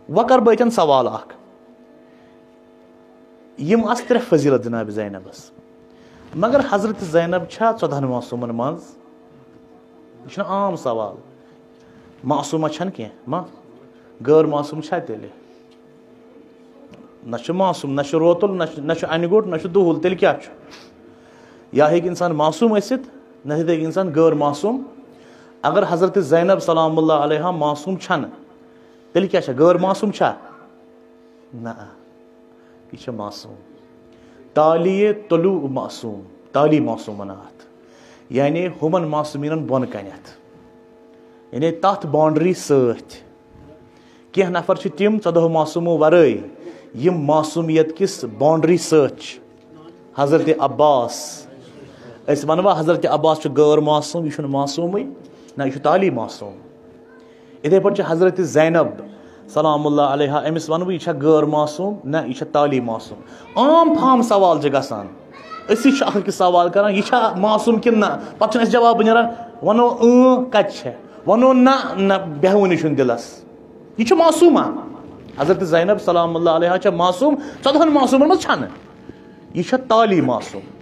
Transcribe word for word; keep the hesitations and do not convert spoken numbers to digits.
وۄنۍ کَرٕ بہٕ اَتٮ۪ن سوال اَکھ۔ یِم آسہٕ ترٛےٚ فضیلت جناب زینبس، مگر حضرت زینب چھا ژۄدہن معصومن منٛز؟ یہِ چھُنہٕ عام سوال۔ معصومہ چھَنہٕ کینٛہہ، ما؟ غٲر معصوم چھا تیٚلہِ؟ نہ چھُ معصوم، نہ چھُ روتُل، نہ چھُ، نہ چھُ اَنہِ گوٚٹ، نہ چھُ دُہُل، تیٚلہِ کیٛاہ چھُ؟ یا ہیٚکہِ اِنسان معصوم ٲسِتھ، نہ تہٕ ہیٚکہِ اِنسان غٲر معصوم۔ اگر حضرت زینب سلام اللہ علیہا معصوم چھَنہٕ، تیٚلہِ کیٛاہ چھےٚ؟ غٲر معصوم چھا؟ نہ، یہِ چھےٚ معصوم۔ تالی طلوع معصوم، تالی معصوم وَنان اَتھ۔ یعنی ہُمَن معصومیٖنَن بۄن کَنٮ۪تھ۔ یعنی تَتھ باونڈری سۭتۍ۔ کینٛہہ نفر چھِ تِم ژۄدہو معصومو ورٲے، یِم معصومیت کِس باونڈری سۭتۍ چھِ۔ حضرت عباس، أسۍ وَنوا حضرت عباس چھُ غٲر معصوم، یہِ چھُنہٕ معصومٕے، نہ، یہِ چھُ تالی معصوم۔ یِتھَے پٲٹھۍ چھِ حضرت زینب سلام اللہ علیہا، أمِس وَنہٕ بہٕ، یہِ چھا غٲر معصوم؟ نہ، یہِ چھےٚ تالی معصوم۔ عام فام سوال چھِ گژھان، أسۍ چھِ اَکھ أکِس سوال کَران، یہِ چھا معصوم کِنہٕ نہ؟ پَتہٕ چھُنہٕ اَسہِ جواب نیران، وَنو اۭں، کَتہِ چھےٚ؟ وَنو نہ، نہ، بیٚہوٲنی چھُنہٕ دِلَس۔ یہِ چھِ معصومہ۔ حضرت زینب سلام اللہ علیہا چھےٚ معصوم، ژۄدہَن معصومَن منٛز چھَنہٕ۔ یہِ چھےٚ تالی معصوم۔